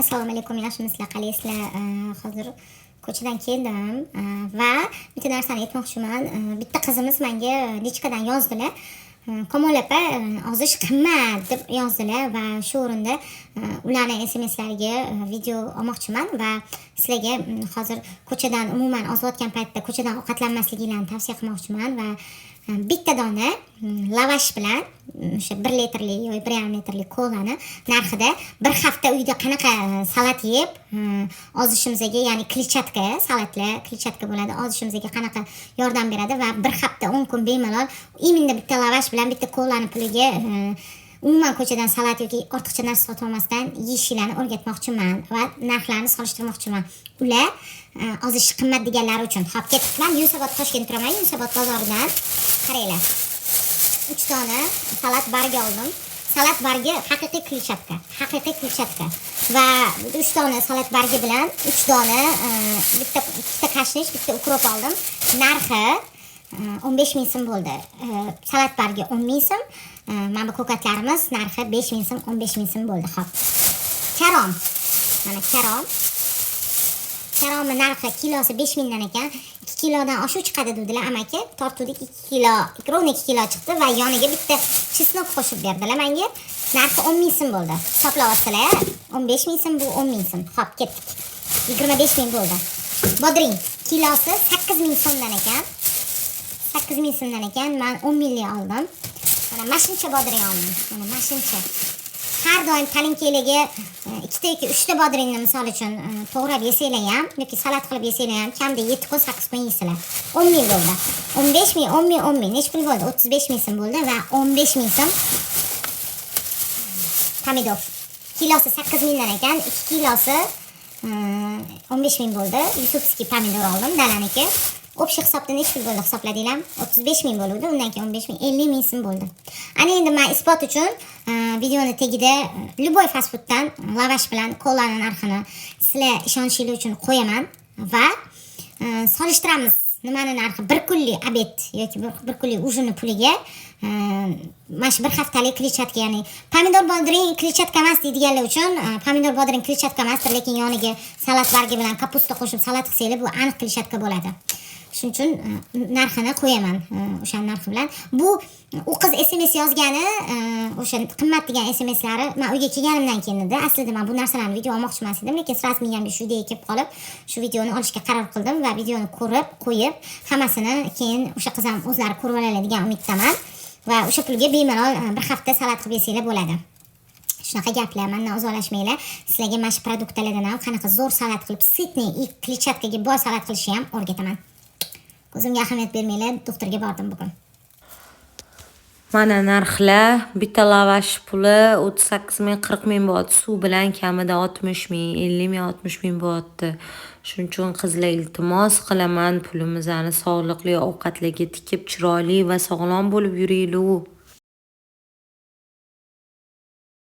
Assalomu alaykum, yaxshimisizlar, qalaysizlar? Hozir ko'chadan keldim va bitta narsani aytmoqchiman. Bitta qizimiz menga личка dan yozdilar. Kamola opa, ozish qimmat deb yozdilar va shu o'rinda ularni SMSlariga video olmoqchiman va sizlarga hozir ko'chadan umuman ozayotgan paytda ko'chadan ovqatlanmasliginglarni tavsiya qilmoqchiman va bitta dona lavash bilan o'sha 1 litrli yoki 1,5 litrli kolani narxida bir hafta uyda qanaqa salat yeb ozishimizga, ya'ni kletchatka salatlar, kletchatka bo'ladi, ozishimizga qanaqa yordam beradi va bir hafta 10 kun bemalol именно bitta lavash bilan bitta kolani puliga umuman ko'chadan salat yoki ortiqcha narsa sotib olmasdan yeyishinglarni o'rgatmoqchiman va narxlarni solishtirmoqchiman, ular ozish qimmat deganlari uchun. Hop, ketdik. Man Yunusobod, Toshkent turaman, Yunusobod bozoridan, qaranglar, uch dona salat bargi oldim. Salat bargi haqiqiy kletchatka, haqiqiy kletchatka va uch dona salat bargi bilan uch dona bitta, ikkita kashnish, bitta укроп oldim. Narxi 15 000 so'm bo'ldi. Salat bargi 10 000 so'm, mana bu ko'katlarimiz narxi 5000 so'm, 15 000 so'm bo'ldi. Hop, karom, mana karom. Karomni narxi kilosi 5000dan ekan. 2 kilodan oshiq chiqadi dedilar amaki. Tortuvdik, 2 kilo, ровно 2 kilo chiqdi va yoniga bitta чеснок qo'shib berdilar menga. Narxi 10 000 so'm bo'ldi. Hisoblayapsizlar, 15 000 so'm, bu 10 000 so'm. Hop, ketdik, 25 000 bo'ldi. Bodring kilosi 8000 so'mdan ekan, 8000 so'mdan ekan. Man 10 000lik oldim. Mana shuncha bodring oldim, mana shuncha. Har doim talinkanglarga ikkita yoki uchta bodringni, misol uchun, to'g'rab yesanglar ham yoki salat qilib yesanglar ham, kamida 7 kun, 8 kun yeysizlar. 10 000 bo'ldi. 15 000, 10 000, 10 000 nechi pul bo'ldi? 35 000 so'm bo'ldi. Va 15 000 so'm pomidor kilosi 8000dan ekan, 2 kilosi 15 000 bo'ldi. Юсуповский pomidor oldim, dalaniki. Общий hisobda nechi pul bo'ldi, hisobladinglarmi? 35 000 bo'luvdi, undan keyin 15 000, 50 000 so'm bo'ldi. Ana endi man isbot uchun videoni tagida любой fast fooddan lavash bilan kolani narxini sizlar ishonishinglar uchun qo'yaman va solishtiramiz, nimani narxi bir kunlik обед yoki bir kunlik ужин ni puliga mana shu bir haftalik kletchatka, ya'ni pomidor, bodring kletchatka emas deydiganlar uchun, pomidor, bodring kletchatka emasdir, lekin yoniga salat bargi bilan капуста qo'shib salat qilsanglar, bu aniq kletchatka bo'ladi. Shuning uchun narxini qo'yaman, o'sha narxi bilan. Bu u qiz SMS yozgani, o'sha qimmat degan SMSlari man uyga kelganimdan keyin edi. Aslida man bu narsalarni video olmoqchi emas edim, lekin сразу miyamga shu ideya kelib qolib, shu videoni olishga qaror qildim va videoni ko'rib qo'yib, hammasini keyin o'sha qiz ham o'zlari ko'rib oladi degan umiddaman va o'sha pulga bemalol bir hafta salat qilib yesanglar bo'ladi. Shunaqa gaplar. Mandan uzoqlashmanglar, sizlarga mana shu produktlardan ham qanaqa zo'r salat qilib, сытный и kletchatkaga boy salat qilishni ham o'rgataman. Ko'zimga ahamiyat bermanglar, doktorga bordim bugun. Mana narxlar: bitta lavash puli 38 000, 40 000 bo'lyapti. Suv bilan kamida 60 000, 50 000, 60 000 bo'lyapti. Shuning uchun, qizlar, iltimos qilaman, pulimizni sog'liqli ovqatlarga tikib, chiroyli va sog'lom bo'lib yuraylik.